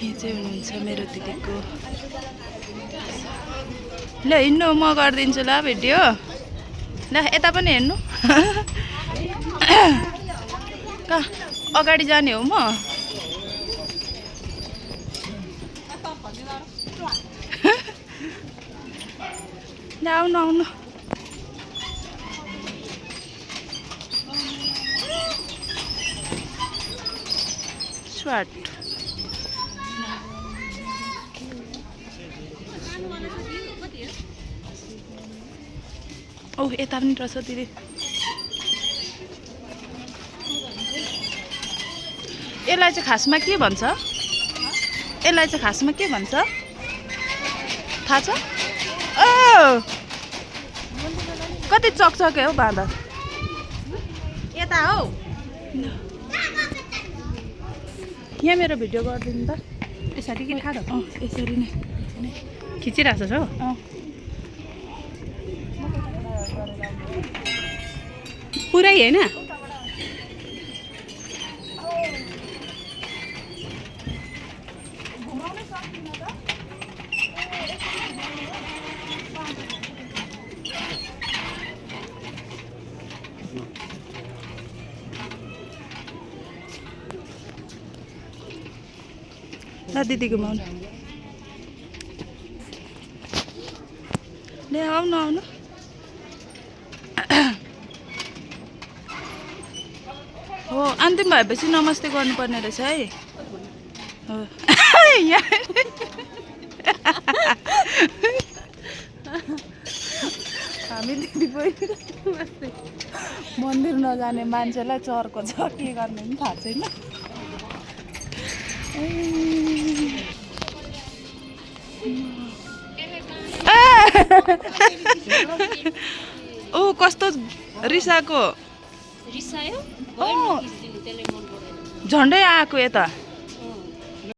यहाँ चाहिँ हुनुहुन्छ मेरो दिदीको ल हिँड्नु म गरिदिन्छु ल भिडियो ल यता पनि हेर्नु कहाँ अगाडि जाने हो म ल आउनु आउनु स्वाट ओ यता पनि रहेछ दिदी यसलाई चाहिँ खासमा के भन्छ यसलाई चाहिँ खासमा के भन्छ थाहा छ ओ कति चकचके हो बाँदर यता हौ यहाँ मेरो भिडियो गरिदिनु त यसरी कि ठाडो यसरी नै खिचिरहेको छ हौ पुरै हैन ल दिदी घुमाउनु ले आउनु आउनु हो अन्तिम भएपछि नमस्ते गर्नुपर्ने रहेछ है हो हामी दिदी मन्दिर नजाने मान्छेलाई चर्को छ के गर्ने पनि थाहा छैन ओ कस्तो रिसाको रिसायो झन्डै आएको यता